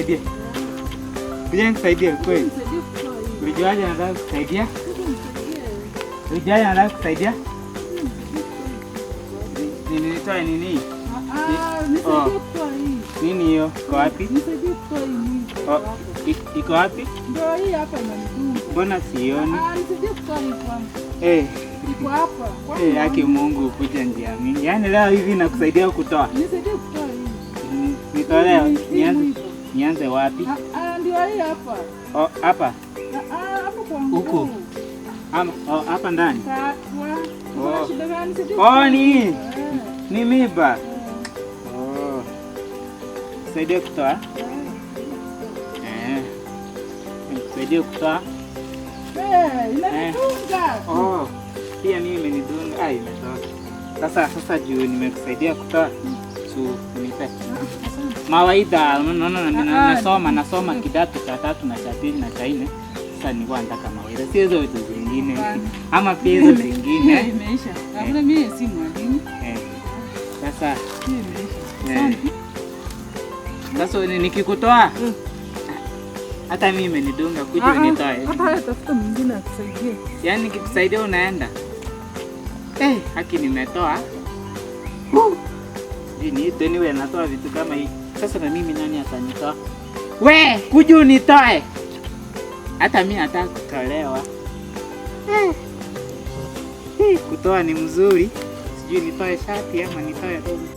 Nikusaidie. Kuja nikusaidie kweli. Nisaidie kutoa hii. Ulijuaje nataka kukusaidia? Kuja nisaidie. Ulijuaje nataka kukusaidia? Kuja nisaidie kutoa hii. Nitoe nini? Ah, nisaidie kutoa hii. Nini hiyo? Iko wapi? Nisaidie kutoa hii mwiba. Oh, iko wapi? Ndio hii hapa inanidunga. Mbona sioni? Ah, nisaidie kutoa hii kwanza. Eh, Iko hapa. Kwani eh, haki Mungu kuja njia mingi. Yaani leo hivi nakusaidia kutoa. Nisaidie kutoa hii. Nitolee, Hii nianze mwiba. nianze wapi? Ah, ah, ndio hii hapa. Oh, hapa. Ah, ah, hapo kwa mguu. Huku. Ama oh, hapa ndani. Tatwa. Oh. Kuna shida gani? Nisaidie Oh, kutoa. ni Eh, ni miba. eh, Oh. Nisaidie kutoa. eh. Eh. Nisaidie kutoa. Eh, inanidunga. Oh. Pia mimi imenidunga. Ah, imetoka. Sasa juu nimekusaidia kutoa. Su nipe. Mawaidha, unaona nasoma kidato cha tatu na cha pili na cha nne. Sasa nilikuwa nataka mawaidha, sio hizo vitu zingine ama pia hizo zingine. Imeisha. Hakuna, mimi si mwalimu. Eh. Sasa Hiyo imeisha. eh. Sasa nikikutoa hata mimi imenidunga, kuja unitoe. Hata haya, tafuta mwingine akusaidie. Yaani nikikusaidia unaenda. Eh, haki nimetoa. Sijui niite niwe natoa vitu kama hii. Sasa na mimi nani atanitoa? We, kuja unitoe. Hata mimi nataka kutolewa. Eh. Kutoa ni mzuri. Sijui nitoe shati ama nitoe robe.